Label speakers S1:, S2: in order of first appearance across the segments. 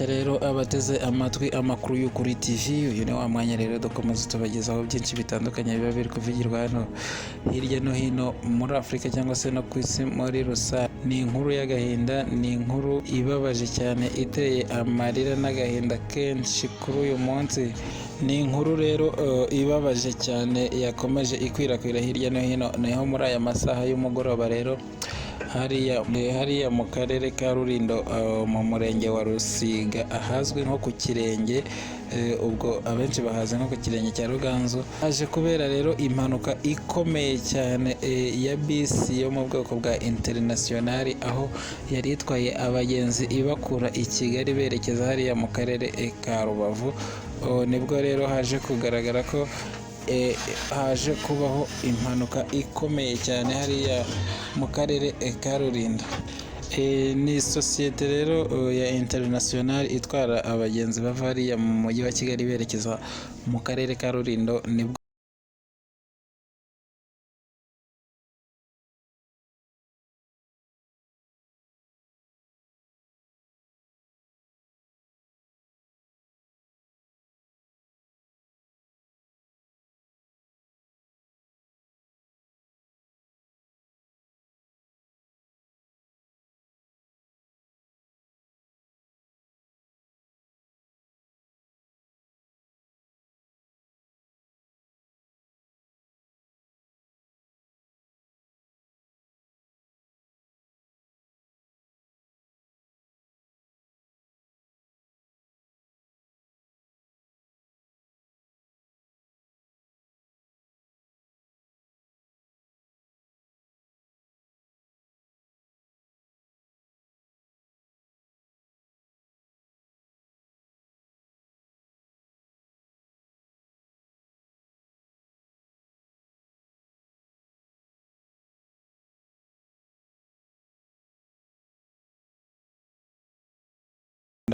S1: Rero abateze amatwi amakuru y'Ukuri TV, uyu ni wa mwanya rero dukomeza tubagezaho byinshi bitandukanye biba biri kuvugirwa hano hirya no hino muri Afurika cyangwa se no ku isi muri rusange. Ni inkuru y'agahinda, ni inkuru ibabaje cyane, iteye amarira n'agahinda kenshi kuri uyu munsi. Ni inkuru rero ibabaje cyane yakomeje ikwirakwira hirya no hino. Niho muri aya masaha y'umugoroba rero hariya mu karere ka Rulindo, mu murenge wa Rusiga, ahazwi nko ku Kirenge, ubwo abenshi bahazi nko ku Kirenge cya Ruganzu, haje kubera rero impanuka ikomeye cyane ya bisi yo mu bwoko bwa International, aho yari itwaye abagenzi ibakura i Kigali berekeza hariya mu karere ka Rubavu. Nibwo rero haje kugaragara ko haje kubaho impanuka ikomeye cyane hariya mu karere ka Rulindo. Ni sosiyete rero ya International itwara abagenzi bava hariya mu mujyi wa Kigali berekeza mu karere ka Rulindo. Nibwo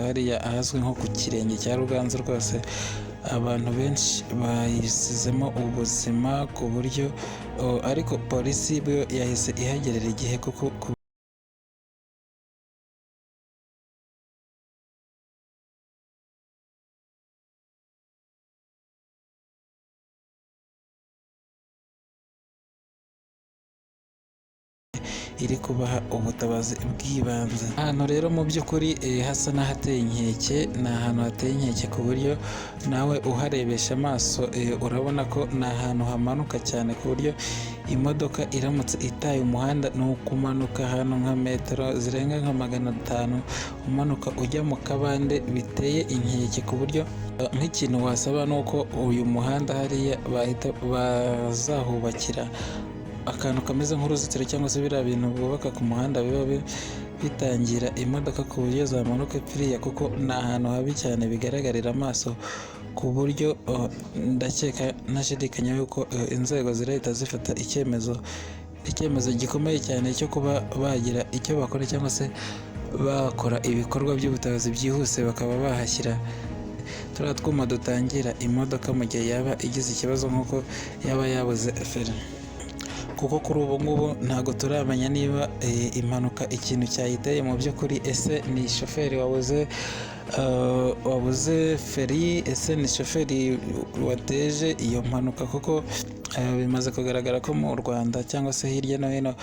S1: hariya ahazwi nko ku Kirenge cya Ruganzu rwose abantu benshi bayisizemo ubuzima ku buryo, ariko polisi yo yahise ihagerera igihe kuko iri kubaha ubutabazi bw'ibanze. Ahantu rero mu by'ukuri hasa n'ahateye inkeke, ni ahantu hateye inkeke ku buryo nawe uharebesha amaso urabona ko ni ahantu hamanuka cyane, ku buryo imodoka iramutse itaye umuhanda ni ukumanuka ahantu nka metero zirenga nka 500 umanuka ujya mu kabande, biteye inkeke ku buryo nk'ikintu wasaba ni uko uyu muhanda hariya bahita bazahubakira akantu kameze nk'uruzitiro, cyangwa se biriya bintu bubaka ku muhanda biba bitangira imodoka ku buryo zamanuka ipfiriya, kuko ni ahantu habi cyane bigaragarira amaso, ku buryo ndakeka ntashidikanya yuko inzego zirahita zifata icyemezo gikomeye cyane cyo kuba bagira icyo bakora, cyangwa se bakora ibikorwa by'ubutabazi byihuse, bakaba bahashyira turiya twuma dutangira imodoka mu gihe yaba igize ikibazo nk'uko yaba yabuze feri. Kuko kuri ubu ngubu ntabwo turamenya niba impanuka ikintu cyayiteye mu by'ukuri, ese ni shoferi wabuze feri, ese ni shoferi wateje iyo mpanuka? Kuko bimaze kugaragara ko mu Rwanda cyangwa se hirya no hino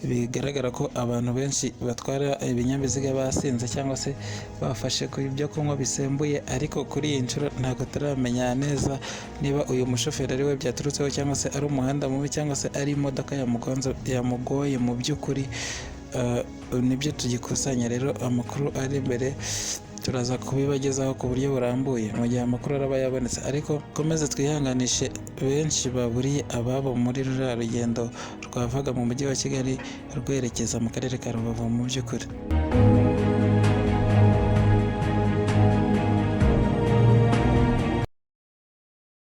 S1: bigaragara ko abantu benshi batwara ibinyabiziga basinze cyangwa se bafashe ku byo kunywa bisembuye, ariko kuri iyi nshuro ntabwo turamenya neza niba uyu mushoferi ari we byaturutseho, cyangwa se ari umuhanda mubi, cyangwa se ari imodoka yamugoye mu by'ukuri. Nibyo tugikusanya rero, amakuru ari imbere turaza kubibagezaho ku buryo burambuye mu gihe amakuru araba yabonetse. Ariko komeze twihanganishe benshi baburiye ababo muri ruriya rugendo rwavaga mu mujyi wa Kigali rwerekeza mu karere ka Rubavu mu by'ukuri.